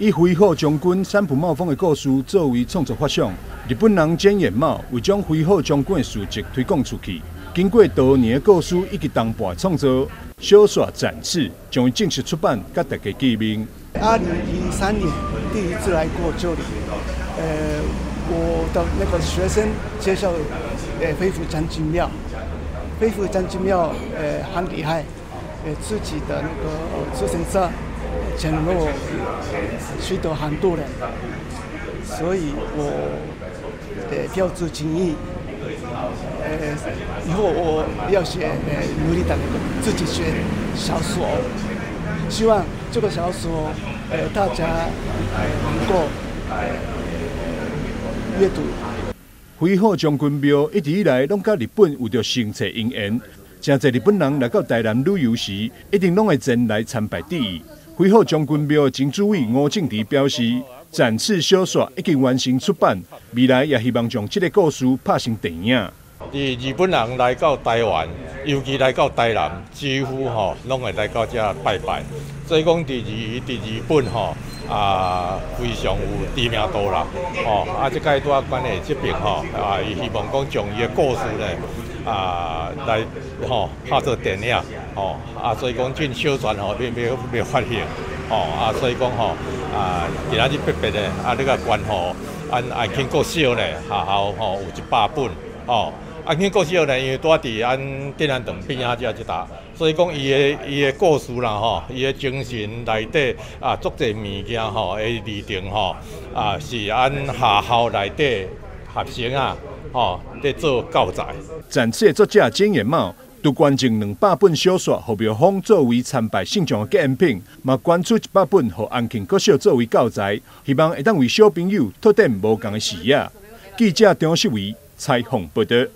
以飛虎將軍三浦茂峰的故事作為創作發想，日本人菅野茂為將飛虎將軍的事蹟推廣出去，經過多年的故事以及同伴創作，小說展翅將會正式出版，佮大家見面。2013年第一次來過這裡，我的那個學生介紹，飛虎將軍廟，飛虎將軍廟，很厲害，自己的那個自行車承諾許多很多人，所以我表示敬意。以後我要寫努力的那個自己寫小說，希望這個小說大家能夠閱讀。飛虎將軍廟一直以來攏佮日本有著深切姻緣，誠濟日本人來到台南旅遊時，一定攏會前來參拜致意。飛虎將軍廟前主委吳正迪表示，展翅小說已經完成出版，未來也希望將這個故事拍成電影。佇日本人來到台灣，尤其來到台南，幾乎吼攏會來到遮拜拜。所以講，佇日本吼啊，非常有知名度啦。吼啊，這擺拄仔關係這邊吼啊，伊希望講將伊的故事咧啊來吼拍做電影吼啊，所以講進小傳吼欲欲發行吼啊，所以講吼啊，今仔日特別咧啊，你共捐予按安慶國小咧學校吼有100本吼。安慶國小呢，因為拄仔佇按鎮安堂邊仔遮這搭，所以講伊的故事啦吼，伊的精神內底啊，足濟物件吼的內容吼啊，是按學校內底學生啊吼佇做教材。展翅的作者菅野茂，除捐贈200本小說予廟方作為參拜信眾的紀念品，嘛捐出100本予安慶國小作為教材，希望會當為小朋友拓展無仝的視野。記者張世維採訪報導。